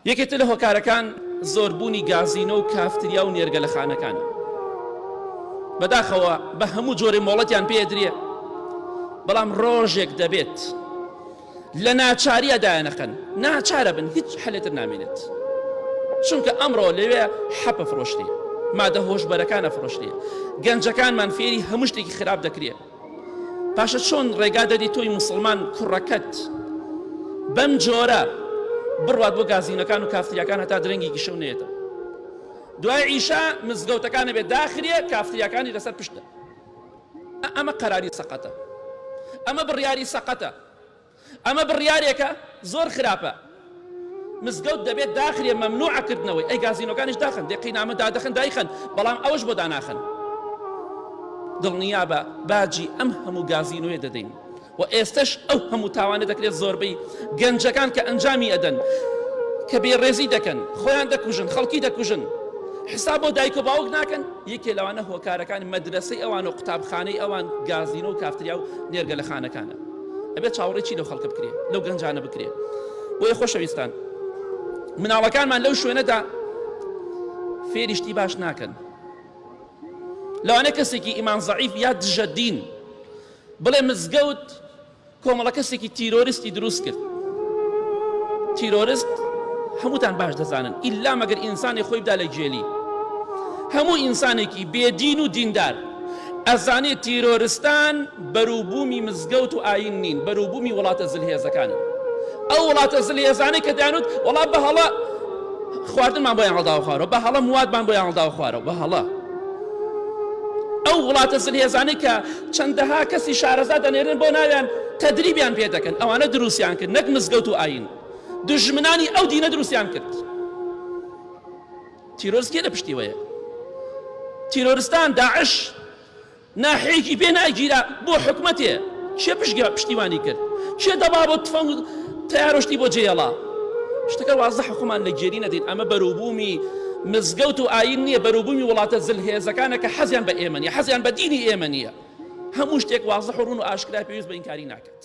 یەکێ تر لە هۆکارەکان زۆربوونی گازینۆ و کافتریا و نێرگەلەخانەکانە. بەداخەوە بە هەموو جۆرێ مۆڵەتیان پێ ئەدرێ، بەڵام ڕۆژێک دەبێت لە ناچارییا دایانەخەن، ناچارە بن هیچ حەلێ تر نامێنێت. چونکە ئەمڕۆ لەوێ حەپ ئەفرۆشرێ، مادە هۆشبەرەکان ئەفرۆشرێ، گەنجەکانمان فێری هەموو شتێکی خراپ دەکرێ. باشە چۆن ڕێگا دەدی تۆی موسڵمان کوڕەکەت بەم جۆرە بڕوات بۆ گازینەکان و کافتریاکان هەتا درەنگێکی شەو نێتەوە دوای عیشا مزگەوتەکان ئەبێت داخرێ کافتریاکانی لەسەر پشتە ئەمە قەراری سەقەتە ئەمە بڕیاری سەقەتە ئەمە بڕیارێکە زۆر خراپە مزگەوت دەبێت داخرێ مەمنوعە کردنەوەی ئەی گازینۆکانیش داخن دێ قینامە دادەخن دایخەن بەڵام ئەوەش بۆ داناخەن دڵنیابە باجی ئەم هەموو گازینۆیە دەدەین و ئێستش ئەو هەموو تاوانە دەکرێت زۆربەی گەنجەکان کە ئەنجامی ئەدەن کە بێڕێزی دەکەن خۆیان دەکوژن خەڵکی دەکوژن حساب بۆ دایک و باوک ناکەن یەکێ لەوانە هۆکارەکانی مەدرەسەی ئەوان و قوتابخانەی ئەوان گازینۆ و کافتریا و نێرگەلەخانەکانە ئەبێت چاوەڕێی چی لەو خەڵکە بکرێ لەو گەنجانە بکرێ بۆیە خۆشەویستان مناڵەکانمان لەو شوێنەدا فێری شتی باش ناکەن لەوانە کەسێکی ئیمان زەعیف یا دژە دین بڵێ مزگەوت کۆمەڵە کەسێکی تیرۆریستی دروست کرد تیرۆرست هەمووتان باش دەزانن ئیلا مەگەر ئینسانی خۆی بدا لە گێلی هەموو ئینسانێکی بێدین و دیندار ئەزانێ تیرۆرستان بەروبوومی مزگەوت و ئایین نین، بەروبوومی وڵاتە زلهێزەکانن. ئەو وڵاتە زلهێزانەی کە دەیانوت وەڵا بە هەڵە خواردنمان بۆیان هەڵداوە خوارەوە، بە هەڵە موادمان بۆیان هەڵداوە خوارەوە، بە هەڵە. ئەو وڵاتە زلهێزانەی کە چەندەها کەسی شارەزا دەنێرن بۆ ناویان تەدریبیان پێ دەکەن، ئەوانە دروستیان کرد نەک مزگەوت و ئایین. دوژمنانی ئەو دینە دروستیان کرد. تیرۆرست کێ لە پشتیوەیە؟ تیرۆرستان داعش ناحیەیەکی پێ ناگیرا بۆ حکومەتێ کێ پشتیوانی کرد کێ دەباب و تفەنگ و تەیارۆشتی بۆ جێڵا شتەکە وازحە خۆمان لە گێری نەدەین ئەمە بەروبوومی مزگەوت و ئاین نییە بەروبوومی وڵاتە زلهێزەکانە کە حەزیان بە ئێمە نییە حەزیان بە دینی ئێمە نییە هەموو شتێک وازح و ڕوون و ئاشکرا پێویست بە ئینکاری ناکات.